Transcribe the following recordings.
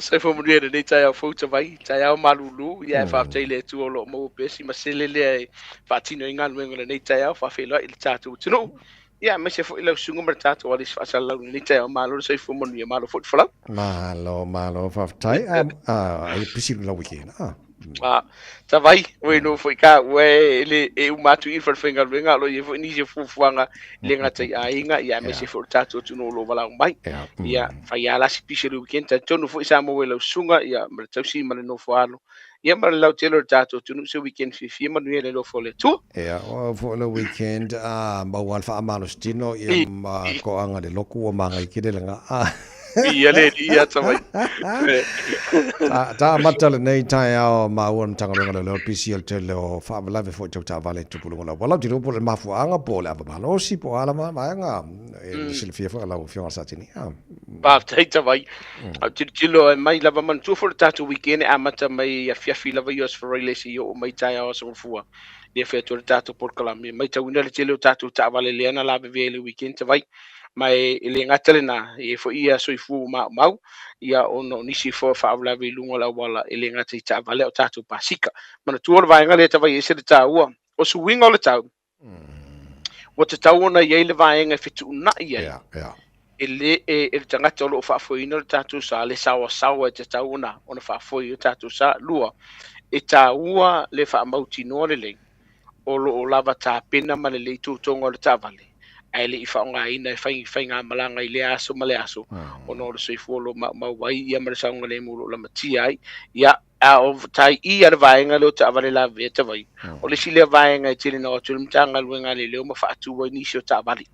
Soifua manuia i lenei taeao fou tavai, taeao malūlū, ia e faafetai i le Atua o lo o maua pea si masele lea e faatino ai galuega o lenei taeao, faafeiloai i le tatou atunuu. Ia, aemaise foi lau susuga ma le tatou alisi faasalalau i lenei taeao. Malo le soifua manuia, malo foi le folau. Malo, malo, faafetai. Ai pisi lau weekend. Ah, tavai, ua no foi ka ua e le e uma atu i le falefaigaluega, o lo o i ai foi nisi o fuafuaga e le gata i aiga, ia aemaise foi o le tatou atunuu o lo o valaau mai. Ia, fai lava la si pisi o le weekend, talitonu foi sa maua e lau susuga, ia, ma le tausi ma le nofo alo, ia ma le lautele o le tatou atunuu se weekend fiafia manuia i le alofa o le Atua. Ia, o au foi le weekend, maua le faamalositino, ia, ma toaga le lotu ua magai tele le gaa. Ia le alii ia tamai. Ta amata lenei taeao maua le Matagaluega o Leoleo pisi o le tele o faalavelave foi tau taavale tupu luga o le auala. Ou te iloa po o le mafuaaga po o le ava malosi po o a lava vaega e silafia foi e lau Afioga Satini. Faafetai Tavai. Au tilotilo e mai lava manatua foi le tatou weekend e amata mai afiafi lava i Aso Faraile seia oo mai taeao Aso Gafua. Lea fai atu ai le tatou polokalame. Matauina le tele o tatou taavale lea na lavevea i le weekend Tavai. Ma e le gata lena, e i ai foi ia soifua ua maumau, ia ona o nisi foi o faalavelave i luga o le auala e le gata i taavale a o tatou pasika. Manatua o le vaega lea tavai ese le taua, o suiga o le tau, ua tatau ona i ai le vaega e fetuunai ai e le, e, e le tagata o lo o faafoeina le tatou sa, le saoasaoa e tatau ona faafoe ai o tatou sa. Lua, e taua le faamautinoa lelei o lo o lava tapena ma lelei totoga o le taavale, ae le i faaaogaina e fai faigamalaga i lea aso ma lea aso, ona o le soifua o lo o maumau ai ia ma le saogalemu o lo o lamatia ai. Ia, a o tai i a le vaega lea o taavale lavea tavai, o le isi lea vaega e tele na o atu le Matagaluega a Leoleo ma faatu ai nisi o taavale,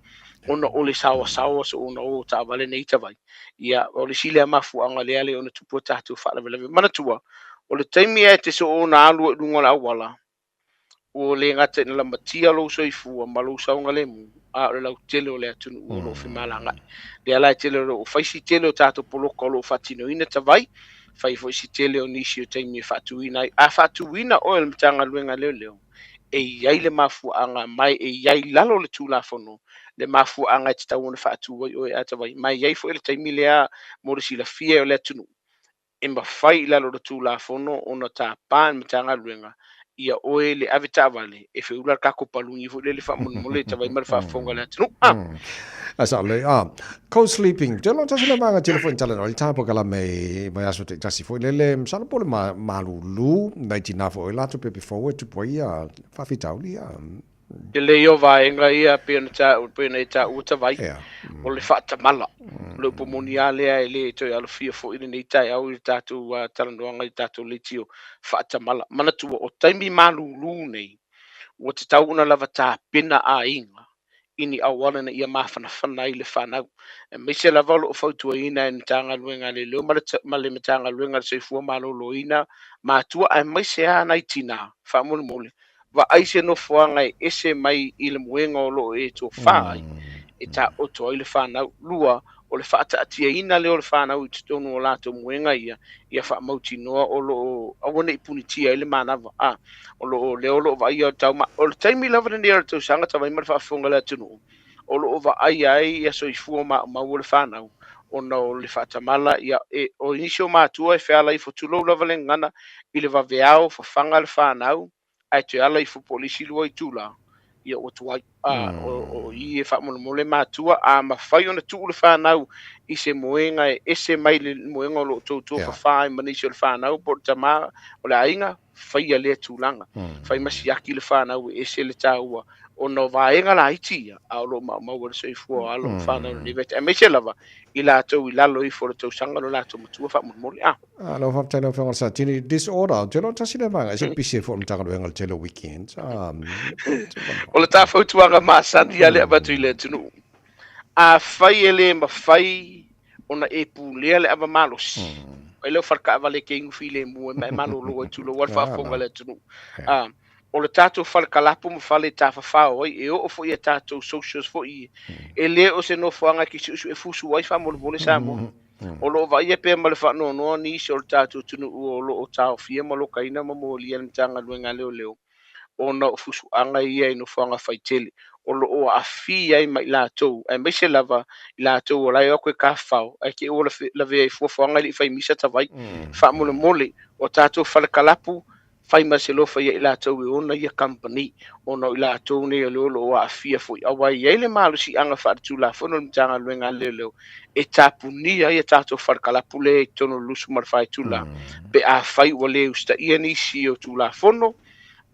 ona o le saoasaoa soona o taavale nei tavai. Ia, o le isi lea mafuaaga lea le ona tupu o tatou faalavelave. Manatua, o le taimi e te soona alu ai i luga o le auala, ua le gata ina lamatia lou soifua ma lou saogalemu, a o le lautele o le atunuu o lo o femalagaai. Lea la e tele o lo o fai si tele o tatou poloka o lo o faatinoina tavai, fai foi si tele o nisi o taimi e faatuina ai. A faatuina oe e le Matagaluega a Leoleo, e i ai le mafuaaga mai, e i ai i lalo o le Tulafono le mafuaaga e tatau ona faatu ai oe a tavai. Ma e i ai foi le taimi lea mo le silafia e o le atunuu, e mafai i lalo o le Tulafono ona tapa e le Matagaluega ia oe le ave taavale e feula le tatou paluni foi lele faamolemole e tavai ma le faafofoga a le atunuu. Ah. A sa le ah co-sleeping te lo tasi le vaega tele foi tala no le tapo kala me mai aso te tasi foi lele masalo po le malulu nai tina foi latou pepe fou e tupu ai ia faafitauli ia. Te lei o vaega ia pei ona taua, pei ona e taua tavai, o le faatamala. O le upu moni lava lea e le toe alofia foi lenei taeao i le tatou talanoaga i le tatou leitio faatamala. Manatua, o taimi malūlū nei, ua tatau ona lava tapena aiga i ni auala ina ia mafanafana ai le fanau. Aemaise lava o lo o fautuaina e le Matagaluega a Leoleo ma le Matagaluega a le Soifua Maloloina matua aemaise lava nai tina, faamolemole, vaai se nofoaga e ese mai i le moega o lo o e tofa ai, e taoto ai le fanau. Lua, o le faataatiaina lea o le fanau i totonu o latou moega ia, ia faamautinoa o lo o aua ne i punitia ai le manava. A, o lo o lea o lo o vaaia o le tauma. O le taimi lava lenei o le tausaga tavai ma le faafofoga a le atunuu, o lo o vaaia ai ia soifua maumau o le fanau, ona o le faatamala, ia, e, o nisi o matua e feala ifo, tulou lava le gagana, i le vaveao, fafaga le fanau, ae toe ala ifo po o le isi lua itula, ia ua tuai. A, o i e faamolemole matua, a mafai ona tuu le fanau i se moega e ese mai le moega o lo o toutou fafā ai ma nisi o le fanau po o le tama o le aiga, faia lea tulaga. Fai ma siaki le fanau e ese le taua ona o vaega laiti ia, a o lo o maumau ai le soifua o alo ma fanau i lenei vaitaimi, aemaise lava i latou i lalo ifo o le tausaga lo latou matua faamolemole. A. Alo, faafetai lau Afioga i le Satini. Disorder, ou te iloa tasi lea vaega, e se pisi ai foi le Matagaluega i le tele o weekends. O le ta fautuaga masani lava lea e avatu i le atunuu, afai e le mafai ona e pulea le ava malosi, ai lea o fale taavale e te inu filemu ai ma e malolo ai, tulou lava le faafofoga a le atunuu. O le tatou fale kalapu ma fale tafafao ai, e oo foi i a tatou socials foi ia, e le o se nofoaga e te suesue fusu ai faamolemole Samoa. O lo o vaaia pea ma le faanoanoa nisi o le tatou atunuu o lo o taofia ma lokaina ma molia e le Matagaluega a Leoleo ona o fusuaga ia i nofoaga faitele. O loo aafia ai ma i latou, aemaise lava i latou o la e o atu e tafafao, ae te i ua lavea i fuafuaga e le i fai misa tavai. Faamolemole, o tatou falekalapu, fai ma se lofa ia i latou e ona ia kamupani, ona o i latou nei o lea o lo o aafia foi. Aua e i ai le malosiaga faaletulafono o le Matagaluega a Leoleo e tapunia ai a tatou falekalapu lea i totonu o le 24 itula, pe afai ua le usitaia nisi o Tulafono.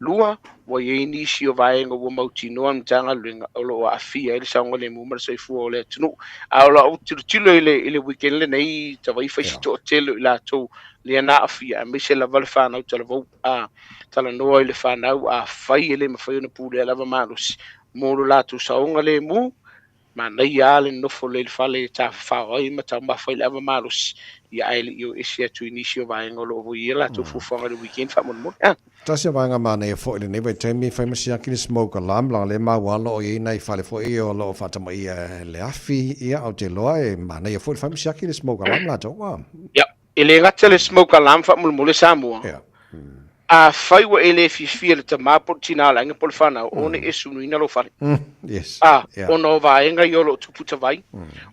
Lua, ua i ai nisi o vaega ua mautinoa le Matagaluega o lo o aafia ai le saogalemu ma le soifua o le atunuu. A o lau tilotilo i le weekend lenei, tavai fai si toatele o i latou lea na aafia, aemaise lava le fanau talavou, a talanoa i le fanau, afai e le mafai ona pulea lava malosi mo lo latou saogalemu, manaia lava le nofo lelei i le fale e tafafao ai ma taumafa ai le ava malosi, ia ae le i o ese atu i nisi o vaega o lo o i ai latou fuafuaga i le weekend faamolemole. Ah. Tasi o vaega manaia foi i lenei vaitaimi, fai ma siaki le smoke alarm, leaga lea maua lava o lo o i ai nai fale foi o lo o faatamaia e le afi, ia ou te iloa e manaia foi le fai ma siaki le smoke alarm latou. Ah. Ia, e le gata le smoke alarm faamolemole Samoa. Yeah. Afai ua e le fiafia i le tama po o le tina o le aiga po o le fanau, ona e sunuina lou fale. Yes. A, ona o vaega ia o lo o tupu tavai,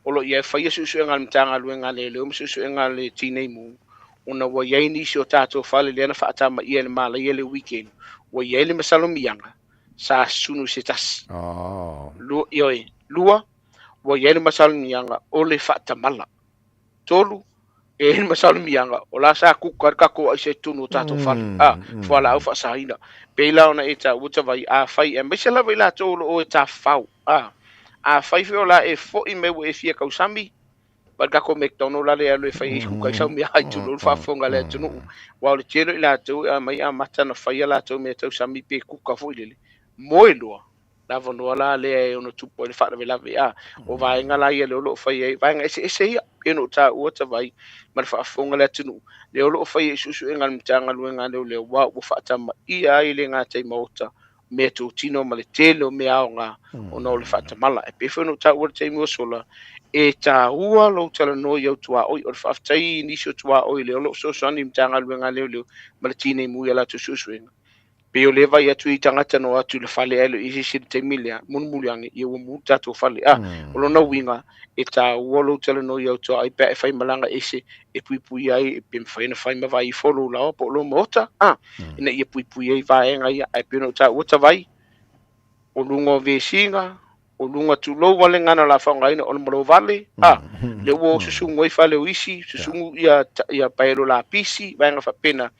o lo o i ai faia suesuega a le Matagaluega a Leoleo ma suesuega a le Tinei Mu, ona ua i ai nisi o tatou fale lea na faatamaia e le malaia i le weekend, ua i ai le masalomiaga sa sunu i se tasi. Oh. Lua, ioe, lua, ua i ai le masalomiaga o le faatamala. Tolu, e i ai le masalomiaga o la sa kuka ai le tatou aisa i totonu o tatou fale, a, fualaau faasaina. Pei la ona e taua tavai, afai, aemaise lava i latou o lo o e tafafao, a, afai foi o la e foi mai ua e fia tausami, ma le tatou McDonald la lea e alu e fai ai kuka i sau meaai tulou le faafofoga a le atunuu. Aua o le tele o i latou e aumai amata ona fai a latou mea tausami pe kuka foi lele, moe loa, le avanoa la lea e ono tupu ai le faalavelave. A o vaega la ia lea o lo o fai ai, vaega eseese ia, pei ona ou taua tavai ma le faafofoga a le atunuu, lea o lo o fai ai suesuega a le Matagaluega a Leoleo, aua ua faatamaia ai le gatai maota mea totino ma le tele o mea aoga ona o le faatamala. E pei foi ona ou taua i le taimi ua sola, e taua lou talanoa i au tuaoi. O le faafetai i nisi o tuaoi lea o lo o fesoasoani i le Matagaluega a Leoleo ma le Tinei Mu i a latou suesuega. Pei o lea vaai atu i tagata na o atu i le fale ae le o i ai se isi i le taimi lea, mulimuli ane, ia ua mu le tatou fale. A, o lona uiga, e taua lou talanoa i au tuaoi pe a e fai malaga ese e puipuia ai, pe mafai ona fai ma vaai ifo lou laoa po o lou maota, a, ina ia puipuia ai vaega ia. Ae pei ona ou taua tavai, o luga o vesiga, o luga tulou wale ngana la faaaogaina o le malovale, a, lea ua susugu ai fale o isi, susugu ia, ia paelo lapisi, vaega faapena,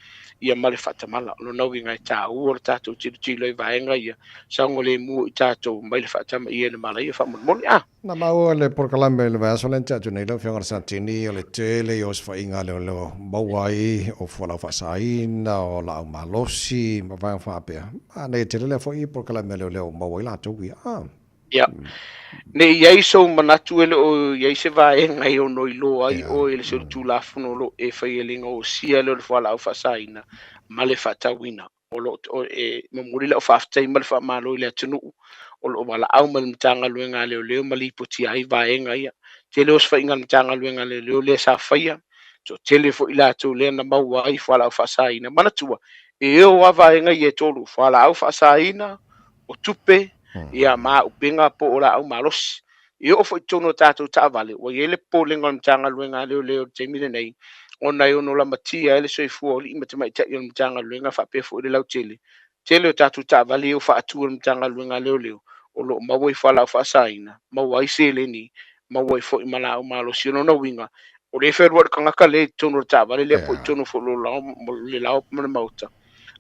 ia ma le faatamala. O lona uiga e taua le tatou tilotilo i vaega ia, saogalemu i tatou mai le faatamaia i le malaia faamolemole, a. Na maua le polokalame i le vaiaso lea na tea atu nei lau Afioga i le Satini, o le tele i osofaiga a leoleo maua ai o fualaau faasaina, o laau malosi ma vaega faapea. Manaia tele lea foi polokalame a leoleo maua ai latou ia. Ah. Ia. Ne i ai sou manatu e le o i ai se vaega e ono iloa ai oe i le solitulafono o lo o e faia i le gaosia lea o le fualaau faasaina ma le faatauina. O lo o e momoli lau faafetai ma le faamalo i le atunuu o lo o valaau mai le Matagaluega a Leoleo ma lipotia ai vaega ia. Tele osofaiga a le Matagaluega a Leoleo lea sa faia, toatele foi i latou lea na maua ai fualaau faasaina. Manatua, e o lava vaega ia e tolu, fualaau faasaina, o tupe, ia ma auupega po o laau malosi. E oo foi i totonu o tatou taavale, ua i ai le popolega o le Matagaluega a Leoleo i le taimi lenei, ona e ono lamatia ai le soifua o alii ma tamaitai o le Matagaluega faapea foi le lautele. Tele o tatou taavale ia ua faatu e le Matagaluega a Leoleo, o lo o maua i fualaau faasaina, maua ai seleni, maua ai foi ma laau malosi. O lona uiga, o lea e fealuai le tagata lea i totonu o le taavale lea po o i totonu foi o le lao ma le maota,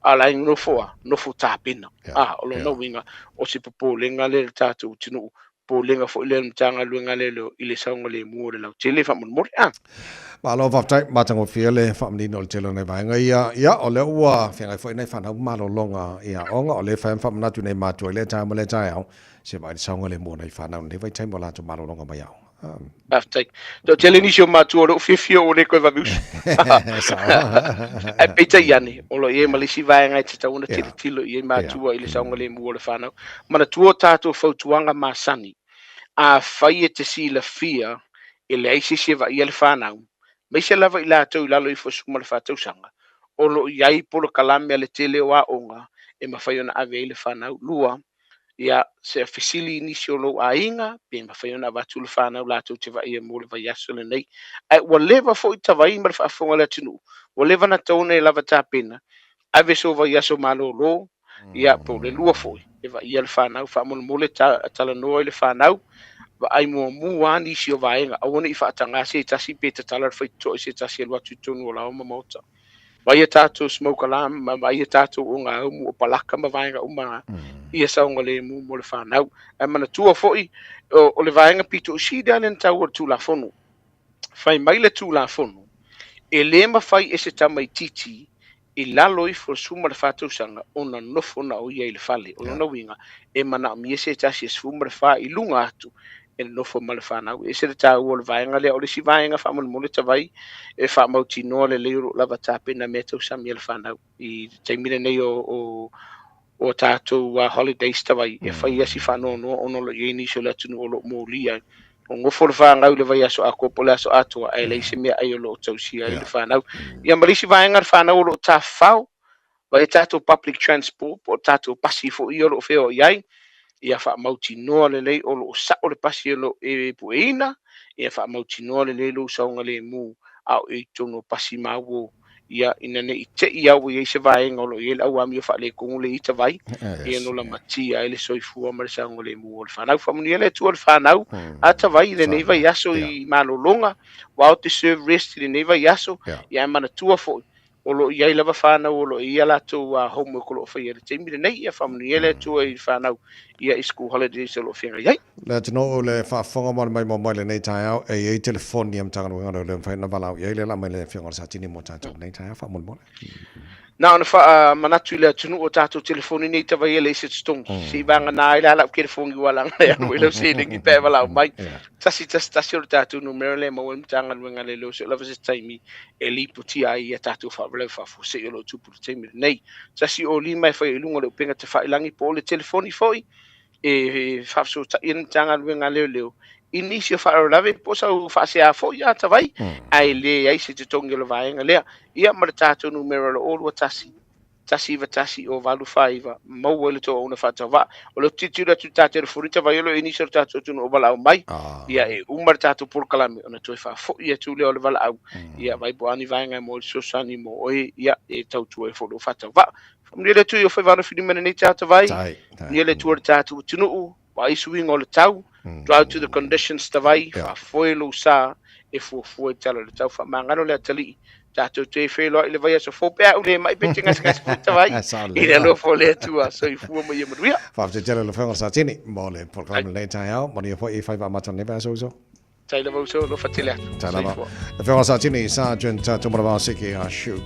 a o la e nofo a, nofo tapena. A, o lona uiga, o se popolega lea i le tatou atunuu, popolega foi lea i le Matagaluega a Leoleo i le saogalemu o le lautele faamolemole. A. Malo faafetai, matagofie le faamanino o le tele o nai vaega ia. Ia, o lea ua feagai foi nai fanau ma malologa i aoga, o lea e fai ma faamanatu i nai matua i lea taeao ma lea taeao, se vaai le saogalemu o nai fanau i lenei vaitaimi o latou malologa mai aoga. Faafetai. Toatele nisi o matua o lea ua fiafia ua le toe vave usu. Ae peitai ane, o lo o i ai ma le isi vaega e tatau ona tilotilo i ai matua i le saogalemu o le fanau. Manatua o tatou fautuaga masani, afai e te silafia e leai se isi e vaaia le fanau, aemaise lava i latou i lalo ifo o le 14 tausaga, o lo o i ai polokalame a le tele o aoga e mafai ona ave ai le fanau. Lua, Ia, se fesili i nisi o lou aiga, pe mafai ona avatu le fanau latou te vaaia mo le vaiaso lenei. Ae ua leva foi tavai ma le faafofoga a le atunuu, ua leva ona tatau ona e lava tapena, ave sou vaiaso malolo, ia, po o le lua foi, e vaaia le fanau. Faamolemole talanoa i le fanau, vaai muamua lava nisi o vaega, aua ne i faataga se tasi pe tatala le faitotoa i se tasi e alu atu i totonu o laoa ma maota. Vaai a tatou smoke alarm, ma vaai a tatou ogaumu o palaka ma vaega uma ia saogalemu mo le fanau. Ae manatua foi, o le vaega pito i sili lea na taua o le Tulafono. Fai mai le Tulafono, e le mafai e se tamaitiiti i lalo ifo o le 14 tausaga ona nofo na o ia i le fale. O lona uiga, e manaomia se tasi e 14 i luga atu e nofo ma le fanau. E ese le taua o le vaega lea. O le isi vaega faamolemole tavai e faamautinoa lelei o loo lava tapena mea tausami a le fanau i le taimi lenei o tatou holidays tavai e fai asi faanoanoa ona o lo o i ai nisi o le atunuu o lo o molia ai. O gofo le fanau i le vaiaso atoa po o le aso atoa ae leai se meaai o lo o tausia ai le fanau. Ia ma le isi vaega le fanau o lo o tafafao, vaai tatou public transport po o tatou pasi foi ia o lo o feoai ai, ia faamautinoa lelei o lo o sao le pasi o lo o e pueina, ia faamautinoa lelei lou saogalemu a o e i totonu o pasi ma uo, ia ina ne i te i au i ai se vaega o lo o i ai le auamio faaletonu le ita vai, ia no lamatia ai le soifua ma le saogalemu o le fanau. Faamanuia le Atua i le fanau, a tavai i lenei vaiaso i malologa, while to serve rest i lenei vaiaso, ia manatua foi, o lo o i ai lava fanau o lo o i ai a latou homework o lo o faia i le taimi lenei, ia faamanuia le Atua i le fanau ia i school holidays o lo o feagai ai. Le atunuu le faafofoga ma le maimoa mai lenei taeao, e i ai telefoni a Matagaluega o Leoleo e mafai ona valaau i ai le la mai le Afioga i le Satini mo tatou lenei taeao faamolemole. Na ona faamanatu i le atunuu o tatou telefoni nei tavai e leai se totogi, se i vagana ai la lau telefoni ua laga e alu ai lau seleni pe a e valaau mai. 111 o le tatou numera lea e maua ai le Matagaluega a Leoleo se i oo lava se taimi e lipotia ai ia tatou faalavelave faafuasei o lo o tupu i le taimi lenei. 105 e fai i luga o le upega tafailagi po o le telefoni foi e faafesootai ai le Matagaluega a Leoleo i nisi o faalavelave po o sau faasea foi a tavai, ae leai se totogi o le vaega lea. Ia ma le tatou numera o le 021 191 o 849 maua ai le toauna faatauvaa. O le tilotilo atu i le ta telefoni tavai o lo o i ai nisi o le tatou atunuu o valaau mai, ia e uma le tatou polokalame ona toe faafoi atu lea o le valaau, ia vaai po o a ni vaega e maua ai le fesoasoani mo oe, ia e tautua ai foi lou faatauvaa. Faamanuia le Atua i o faiva alofilima i lenei taeao tavai, faamanuia le Atua i le tatou atunuu, vaai suiga o le tau, drought to the conditions tavai, faafoe lou sa e fuafua i tala o le tau. Faamagalo le atalii, tatou toe feiloai i le vaiaso fou pe a ou le mai pe te gasegase foi tavai, i le alofa o le Atua, soifua ma ia manuia. Faafetai tele lau Afioga Satini mo le polokalame lenei taeao, manuia foi i faiva amata o lenei vaiaso uso. Tai lava uso, alofa tele atu. Tai lava. Afioga Satini, Sergeant Tomoravao Seke Ashu.